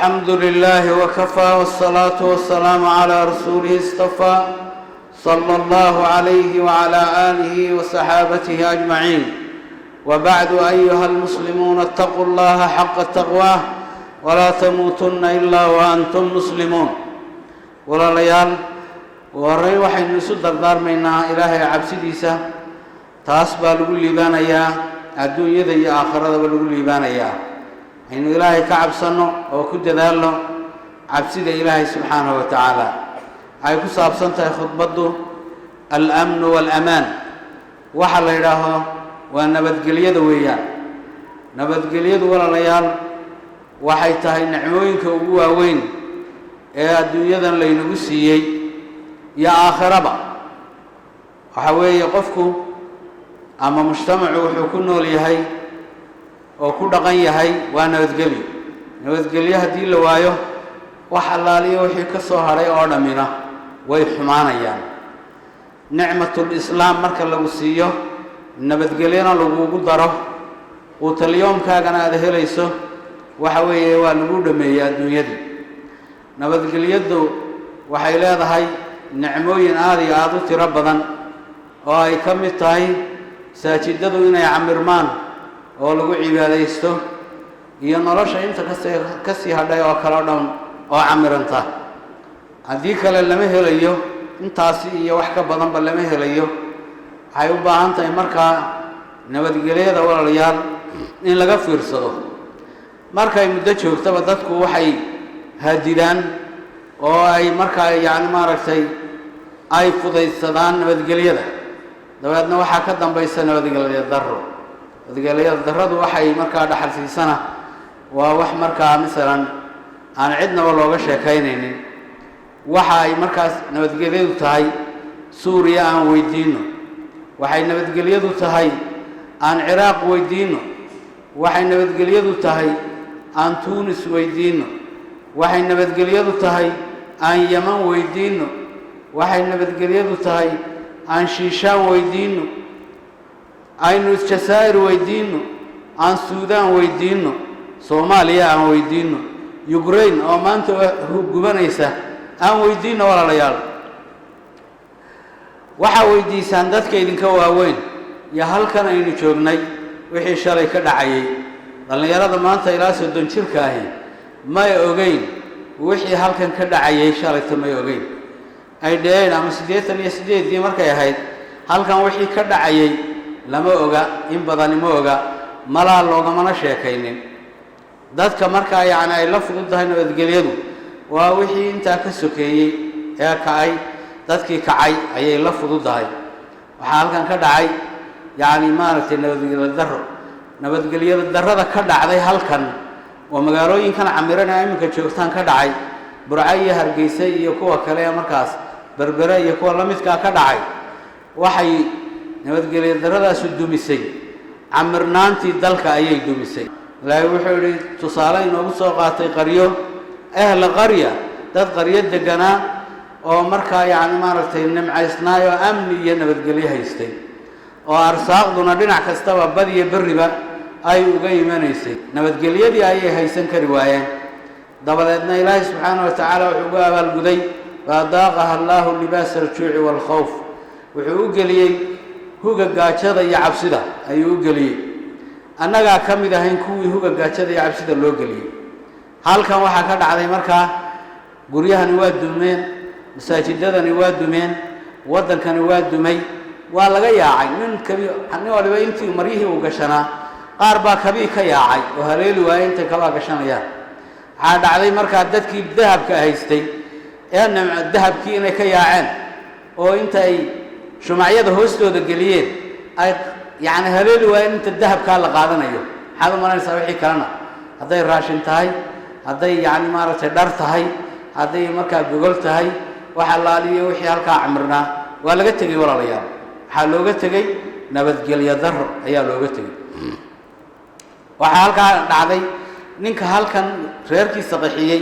الحمد لله وكفى، والصلاة والسلام على رسوله اصطفى، صلى الله عليه وعلى آله وصحابته أجمعين، وبعد. أيها المسلمون، اتقوا الله حق تقواه ولا تموتن إلا وأنتم مسلمون. Walaalayaal, horey waxaynu isu dardaarmaynaa Ilaahay cabsidiisa. Taas baa lagu liibaanayaa, adduunyada iyo aakhiradaba lagu liibaanayaa. Aynu Ilaahay ka cabsanno oo ku dadaalno cabsida Ilaahay subxaanahu wa tacaala. Waxay ku saabsan tahay khudbaddu alamnu waalamaan. Waxa la yidhaaho waa nabadgelyada weeyaan. Nabadgelyadu, walaalayaal, waxay tahay nicmooyinka ugu waaweyn ee adduunyadan laynagu siiyey iyo aakhiraba. Waxa weeye, qofku ama mujtamacu wuxuu ku nool yahay oo ku dhaqan yahay waa nabadgelyo. Nabadgelyo haddii la waayo, wax allaaliyo wixii ka soo hadhay oo dhammina way xumaanayaan. Nicmatul islaam marka lagu siiyo, nabadgelyona lagugu daro, quutalyoomkaagana aada helayso, waxa weeye waa lagu dhameeyey adduunyadii. Nabadgelyadu waxay leedahay nicmooyin aada iyo aada u tiro badan, oo ay ka mid tahay masaajidadu inay camirmaan oo lagu cibaadaysto, iyo nolosha inta kasii hadhay oo kale o dhan oo camiranta. Haddii kale lama helayo intaasi iyo wax ka badanba lama helayo. Waxay u baahan tahay markaa nabadgelyada, walaalayaal, in laga fiirsado. Markay muddo joogtaba, dadku waxay hadidaan oo ay markaa yacni maaragtay ay fudaydsadaan nabadgelyada. Dabeedna waxaa ka dambaysa nabadgelya darro. Nabadgelyada darradu waxay markaa dhaxal siisana waa wax markaa masalan aan cidnaba looga sheekaynaynin. Waxa ay markaas nabadgelyadu tahay, Suuriya aan weydiino. Waxay nabadgelyadu tahay, aan Ciraaq weydiino. Waxay nabadgelyadu tahay, aan Tuunis weydiino. Waxay nabadgelyadu tahay, aan Yeman weydiino. Waxay nabadgelyadu tahay, aan Shiishaan weydiino, aynu Jasaa'ir weydiino, aan Suudaan weydiino, Soomaaliya aan weydiino, Ukraine oo maanta gubanaysa aan weydiino. Walaalayaal, waxaa weydiisaan dadka idinka waaweyn iyo halkan aynu joognay wixii shalay ka dhacayay. Dhallinyarada maanta ilaa 30 jirka ahi may ogeyn wixii halkan ka dhacayay shalayta, may ogeyn. Ay dheheen ama 88-dii markay ahayd halkan wixii ka dhacayay lama oga, in badani ma oga, malaa loogamana sheekaynin. Dadka markaa yacni ay la fudud tahay nabadgelyadu waa wixii intaa ka sokeeyey ee kacay. Dadkii kacay ayay la fududahay. Waxaa halkan ka dhacay yacni maaragtay nabadgelyo darro. Nabadgelyada darrada ka dhacday halkan oo magaalooyinkan camiran ee iminka joogtaan ka dhacay, Burco iyo Hargeysa iyo kuwa kale ee markaas Berbere iyo kuwa la midkaa ka dhacay, waxay nabadgelyo darradaasu dumisay camirnaantii dalka ayay dumisay. Ilaahay wuxuu yidhi, tusaale inoogu soo qaatay qaryo, ahla qarya, dad qaryo deganaa oo markaa yacni maaragtay nimcaysnaay oo amni iyo nabadgelyo haystay, oo arsaaqduna dhinac kastaba, bad iyo berriba, ay uga imanaysay. Nabadgelyadii ayay haysan kari waayeen. Dabadeedna Ilaahay subxaana wa tacaala wuxuu ugu abaalguday faadaaqaha allaahu libaasa aljuuci waalkhawf. Wuxuu u geliyey huga gaajada iyo cabsida ayuu u geliyey. Annagaa ka mid ahayn kuwii huga gaajada iyo cabsida loo geliyey. Halkan waxaa ka dhacday markaa guryahani waa dumeen, masaajidadani waa dumeen, waddankani waa dumay, waa laga yaacay. Nin kabi, nin waliba intii maryihii uu gashanaa, qaar baa kabii ka yaacay oo haleeli waayey intay kabaa gashanayaan. Waxaa dhacday markaa dadkii dahabka haystay ee dahabkii inay ka yaaceen oo inta ay shumacyada hoostooda geliyeen ay yacni haleeli waayeen inta dahabkaa la qaadanayo. Maxaad u malaynaysaa wixii kalena? Hadday raashin tahay, hadday yacni maaragtay dhar tahay, hadday markaa gogol tahay, wax allaaliyo wixii halkaa camirnaa waa laga tegey. Walaalayaal, waxaa looga tegey nabadgelyo darro ayaa looga tegey. Waxaa halkaa dhacday, ninka halkan reerkiisa qaxiyey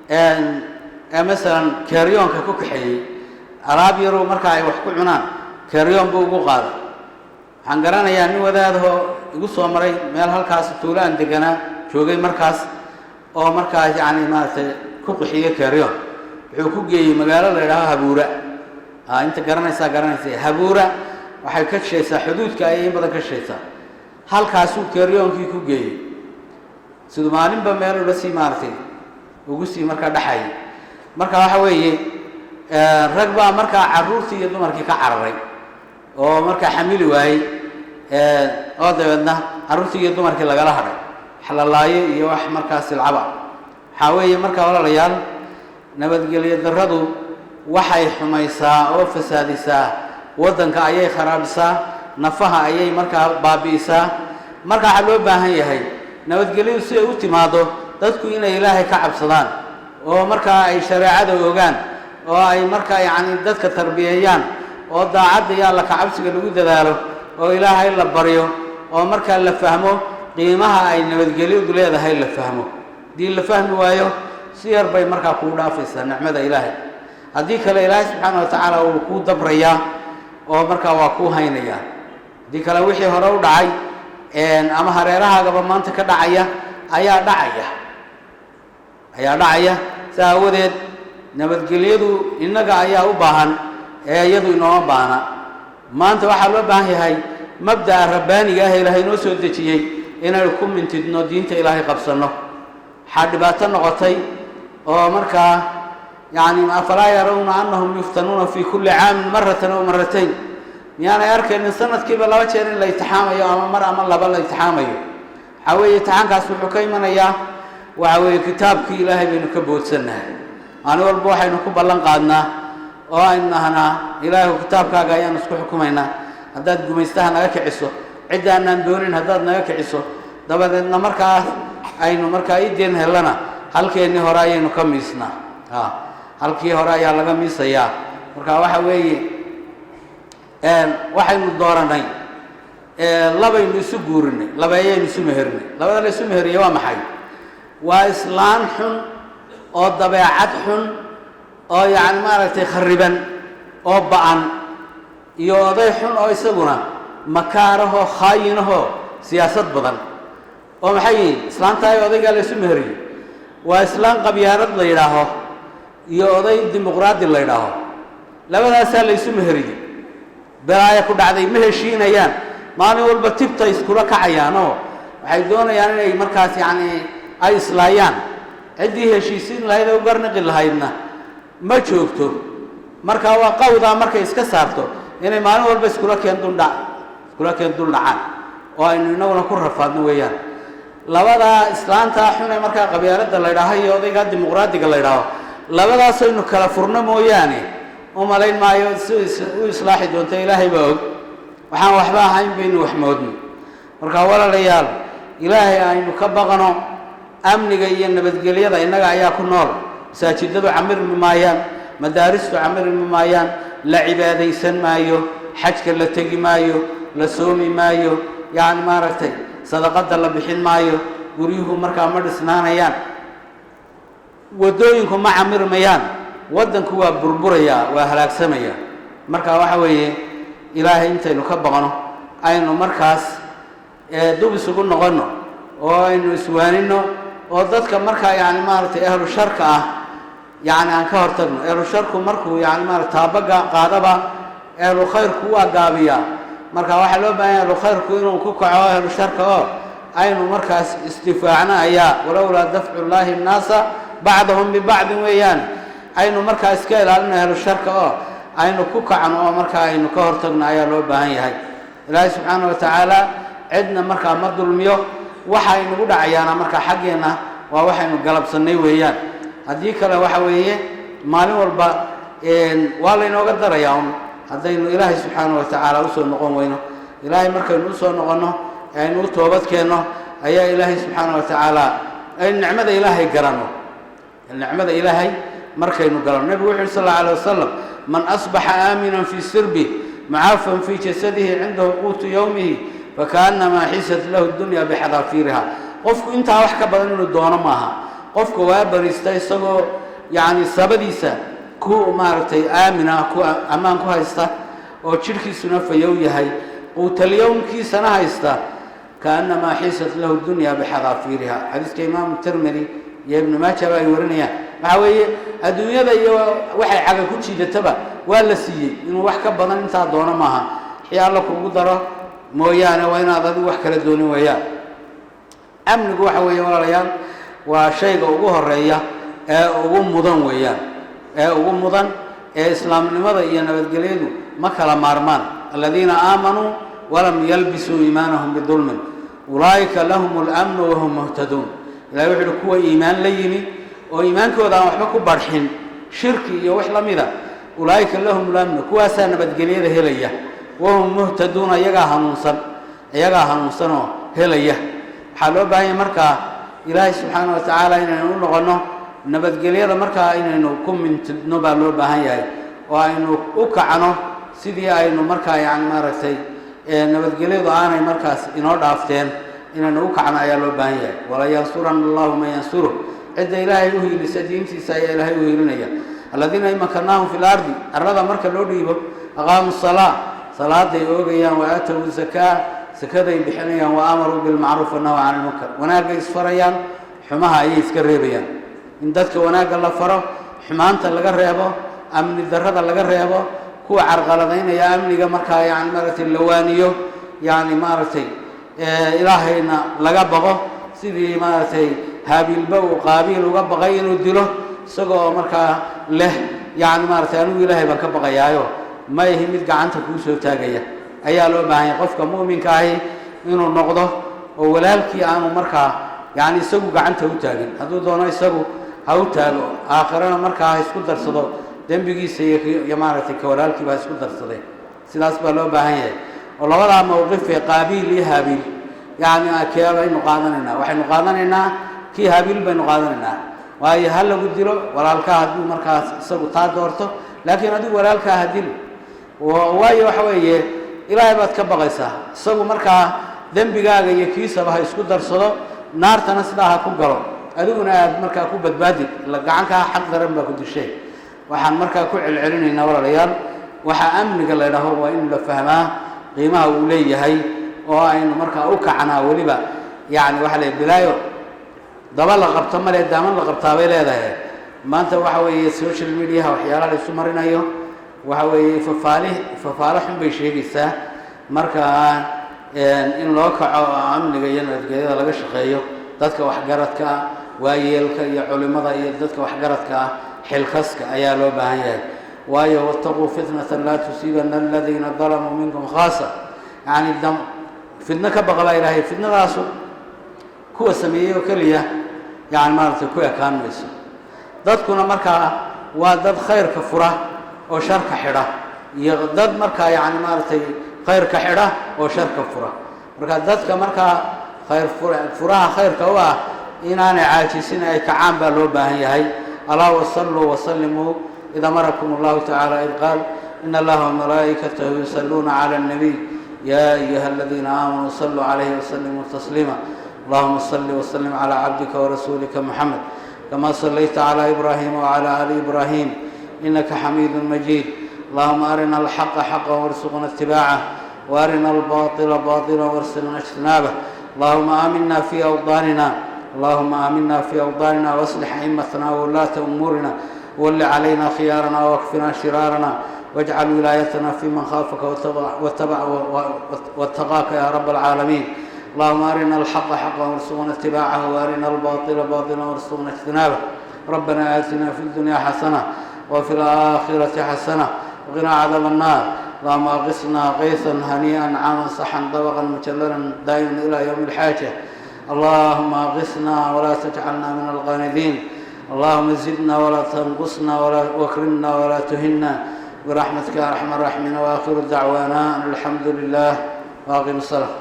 ee masalan keeryoonka ku kaxeeyey, alaab yarow markaa ay wax ku cunaan keeryoon buu ugu qaaday. Waxaan garanayaa nin wadaadahoo igu soo maray meel halkaas tuulo aan deganaa joogay markaas. Oo markaas yacni maaragtay ku qixiyey keeryoon, wuxuu ku geeyey magaalo la yidhaaho Habuura. Inta garanaysaa garanaysa, Habuura waxay ka shishaysaa xuduudka, ayay in badan ka shishaysaa. Halkaasuu keeryoonkii ku geeyey, siduu maalinba meel ula sii maaragtay ugu sii markaa dhexayay. Marka waxa weeye, rag baa markaa carruurtii iyo dumarkii ka cararay oo markaa xamili waayey, oo dabeedna carruurtii iyo dumarkii lagala hadhay, xalalaayo iyo wax markaa silcaba. Waxaa weeye markaa, walaalayaal, nabadgelyo darradu waxay xumaysaa oo fasaadisaa waddanka, ayay kharaabisaa, nafaha ayay markaa baabi'isaa. Marka waxaa loo baahan yahay nabadgelyadu si ay u timaado dadku inay Ilaahay ka cabsadaan, oo markaa ay shareecada ogaan, oo ay markaa yacni dadka tarbiyeeyaan, oo daacadda iyo Alla kacabsiga lagu dadaalo, oo Ilaahay la baryo, oo markaa la fahmo qiimaha ay nabadgelyadu leedahay la fahmo. Haddii la fahmi waayo, si yar bay markaa kuu dhaafaysaa nicmada Ilaahay. Haddii kale, Ilaahay subxaana wa tacaala wuu kuu dabrayaa oo markaa waa kuu haynayaa. Haddii kale, wixii hore u dhacay ama hareerahaagaba maanta ka dhacaya ayaa dhacaya, ayaa dhacaya. Saa aawadeed nabadgelyadu innaga ayaa u baahan ee iyadu inooma baahna. Maanta waxaa loo baahan yahay mabda'a rabbaaniga ah ee Ilaahay inoo soo dejiyey inaynu ku mintidno, diinta Ilaahay qabsanno. Waxaa dhibaato noqotay oo markaa yacni afalaa yarawna annahum yuftanuuna fii kulli caamin maratan aw maratayn, miyaanay arkaynin sanadkiiba laba jeer in la itixaamayo, ama mar ama laba la itixaamayo? Waxaa weeye, itixaamkaas wuxuu ka imanayaa, waxa weeye, kitaabkii Ilaahay baynu ka boodsannahay. Maalin walba waxaynu ku ballan qaadnaa oo aynu nahnaa, "Ilaahu, kitaabkaaga ayaanu isku xukumaynaa haddaad gumaystaha naga kiciso, ciddaanaan doonin haddaad naga kiciso." Dabadeedna markaas aynu markaa ideen helana, halkeennii hore ayaynu ka miisnaa, halkii hore ayaa laga miisayaa. Marka waxa weeye, waxaynu dooranay, labaynu isu guurinay, laba ayaynu isu meherinay. Labada la isu meheriyey waa maxay? Waa islaan xun oo dabeecad xun oo yacni maaragtay khariban oo ba'an, iyo oday xun oo isaguna makaarahoo khaayinahoo siyaasad badan. Oo maxay yihiin islaantaa iyo odaygaa la isu meheriyey? Waa islaan qabyaarad la yidhaaho iyo oday dimuqraadi la yidhaaho. Labadaasaa la isu meheriyey. Belaaya ku dhacday, ma heshiinayaan, maalin walba tibta iskula kacayaan oo waxay doonayaan inay markaas yacni ay islaayaan. Ciddii heshiisiin lahayd ee u garniqi lahaydna ma joogto. Marka waa qawdaa markay iska saarto inay maalin walba iskula keen duldhacaan oo aynu inaguna ku rafaadno weeyaan. Labadaa islaantaa xun ee markaa qabyaaladda la ydhaaho iyo odaygaa dimuqraadiga la ydhaaho, labadaasaynu kala furno mooyaane, u malayn maayo si u islaaxi doonto. Ilaahay baa og. Waxaan waxba ahayn baynu wax moodno. Marka walaalayaal, Ilaahay aynu ka baqno. Amniga iyo nabadgelyada innaga ayaa ku nool. Masaajidadu camirmi maayaan, madaaristu camirmi maayaan, la cibaadaysan maayo, xajka la tegi maayo, la soomi maayo, yacni maaragtay sadaqadda la bixin maayo, guryuhu markaa ma dhisnaanayaan, waddooyinku ma camirmayaan, waddanku waa burburayaa, waa halaagsamaya. Marka waxa weeye, Ilaahay intaynu ka baqno aynu markaas dub isugu noqonno oo aynu iswaaninno, oo dadka markaa yacni maaragtay ahlu sharka ah yacni aan ka hortagno. Ahlu sharku markuu yani maarata taabaga qaadaba, ahlu khayrku waa gaabiyaa. Marka waxaa loo baahan yahay ahlu khayrku inuu ku kaco ahlu sharka oo aynu markaas isdifaacno. Ayaa walowlaa dafcu llaahi annaasa bacdahum bibacdin weeyaan. Aynu markaa iska ilaalino ahlu sharka oo aynu ku kacno oo markaa aynu ka hortagno ayaa loo baahan yahay. Ilaahay subxaana wa tacaala cidna markaa ma dulmiyo. Waxa aynugu dhacayaana markaa xaggeenna waa waxaynu galabsannay weeyaan. Haddii kale, waxa weeye, maalin walba waa laynooga darayaa un haddaynu Ilaahay subxaana wa tacaala usoo noqon weyno. Ilaahay markaynu usoo noqonno ee aynu u toobad keenno ayaa Ilaahay subxaana wa tacaala aynu nicmada Ilaahay garanno. Nicmada Ilaahay markaynu garanno, Nebigu wuxu uhi sal alla alay wasalam: "Man asbaxa aaminan fii sirbih, mucaafan fii jasadihi, cindahu quutu yowmihi, fakaannamaa xisat lahu dunya bixadaafiiriha." Qofku intaa wax ka badan inuu doono maaha. Qofka waa bariista isagoo yacni sabadiisa ku maaragtay aamina, ku ammaan ku haysta, oo jidhkiisuna fayow yahay, quutalyowmkiisana haysta, kaannamaa xisat lahu dunya bixadaafiiriha. Xadiiska Imaamu Tirmidi Iyo Ibnu Maajaba ay warinayaan. Waxaa weeye adduunyada iyo waxay caga ku jiidataba waa la siiyey, inuu wax ka badan intaa doono maaha. Wixii Alla kugu daro mooyaane, waa inaad adigu wax kala doonin weeyaan. Amnigu waxa weeye, walaalayaal, waa shayga ugu horeeya ee ugu mudan weeyaan, ee ugu mudan ee islaamnimada iyo nabadgelyadu ma kala maarmaan. Aladiina aamanuu walam yalbisuu iimaanahum bidulmin ulaa'ika lahum alamnu wahum muhtaduun. Ilahay wuxu uhi kuwa iimaan la yimi oo iimaankooda aan waxba ku barxin shirki iyo wax la mida, ulaa'ika lahum lamnu, kuwaasaa nabadgelyada helaya, wahum muhtaduuna, iyagaa hanuunsan, iyagaa hanuunsanoo helaya. Waxaa loo baahan yahay markaa Ilaahay subxaana wa tacaala inaynu u noqonno nabadgelyada, markaa inaynu ku mintidno baa loo baahan yahay, oo aynu u kacno sidii aynu markaa yani maaragtay nabadgelyadu aanay markaas inoo dhaafteen, inaynu u kacno ayaa loo baahan yahay. Walayansurana Allahu man yansuruh, cidda Ilaahay u hiilisa diintiisa ayaa Ilaahay u hiilinaya. Aladiina in makannaahum fi lardi, arlada marka loo dhiibo, aqaamu salaa, salaaday oogayaan, wa aatow zakaa, sakaday bixinayaan, wa amaruu bilmacruuf wanahu cani lmunkar, wanaagay isfarayaan, xumaha ayay iska reebayaan. In dadka wanaagga la faro, xumaanta laga reebo, amni darrada laga reebo, kuwa carqaladaynaya amniga markaa yani maaragtay lawaaniyo, yani maaragtay Ilaahayna laga baqo, sidii maaragtay Haabiilba uu Qaabiil uga baqay inuu dilo, isagoo markaa leh yani maaragtay anigu Ilaahay baan ka baqayaayo ma ihi mid gacanta kuu soo taagaya. Ayaa loo baahan yahay qofka mu'minka ahi inuu noqdo oo walaalkii aanu markaa yani isagu gacanta u taagin. Hadduu doono isagu ha u taago, aakhirana markaa ha isku darsado dembigiisa iyo maaragtay ka walaalkiiba ha isku darsadeen. Sidaas baa loo baahan yahay. Oo labadaa mowqifee Qaabiil iyo Haabiil, yacni kee baynu qaadanaynaa? Waxaynu qaadanaynaa kii Haabiil baynu qaadanaynaa. Waayo, ha lagu dilo walaalkaa hadduu markaas isagu taa doorto, laakiin adigu walaalkaa ha dilo. Waayo, waxa weeye Ilaahay baad ka baqaysaa. Isagu markaa dembigaaga iyo kiisaba ha isku darsado, naartana sidaa ha ku galo, adiguna aad markaa ku badbaadid ila gacankaa xaq daran baa ku dishay. Waxaan markaa ku celcelinaynaa, walaalayaal, waxaa amniga la ydhaho waa in la fahmaa qiimaha uu leeyahay, oo aynu markaa u kacnaa. Weliba yacni waxa la bilaayo daba la qabto male, daaman la qabtaa bay leedahay. Maanta waxa weeye social mediaha waxyaalaha la isu marinayo waxa weeye fafaali fafaalo xun bay sheegaysaa. Marka in loo kaco oo amniga iyo nabadgelyada laga shaqeeyo, dadka waxgaradka ah, waayeelka iyo culimada iyo dadka waxgaradka ah, xilkaska ayaa loo baahan yahay. Waayo, wattaquu fitnatan laa tusiibana aladiina dalamuu minkum khaasa, yacni dam fitno ka baqa baa Ilaahay. Fitnadaasu kuwa sameeyey oo keliya yani maaragtay ku ekaan mayso. Dadkuna markaa waa dad khayrka fura oo sharka xidha, iyo dad markaa yacni maaragtay khayrka xidha oo sharka fura. Marka dadka markaa khayr furaha khayrka u ah inaanay caajisin, ay kacaan baa loo baahan yahay. Alaa wasalluu wasallimuu id amarakum Allahu tacaala, id qaal ina Allaha wamalaa'ikatahu yusalluuna cala annabiy ya ayuha aladiina aamanuu saluu calayhi wasallimuu tasliima. Allahuma salli wasallim calaa cabdika warasuulika Moxamed kama sallayta calaa Ibraahima wacalaa aali Ibraahim inaka xamiidu majiid. Allahuma arina alxaqa xaqa warsuqna ittibaacah, waarina albaطila baطila warsuqna ijtinaabah. Allahuma aamina fi awdaanina, allahuma aamina fi awdaanina, waaslix a'imatana wawulaata umuurina, wali calayna khiyaarana wakfina shiraarana, wاjcal wilaayatana fi man khaafaka waاtaqaaka ya rab alcaalamiin. Allahuma arina alxaqa xaqa warsuqna itibaacahu, waarina albaطila baطila warsuqna ijtinaabah. Rabbana aatina fi اdunya xasana وفي الآخرة حسنة وقنا عذاب النار. اللهم أغثنا غيثا هنيئا عاما صحا طبقا مجللا دائما إلى يوم الحاجة. اللهم أغثنا ولا تجعلنا من القانتين. اللهم زدنا ولا تنقصنا ولا واكرمنا ولا تهنا برحمتك يا أرحم الراحمين. وآخر دعوانا أن الحمد لله، وأقم الصلاة.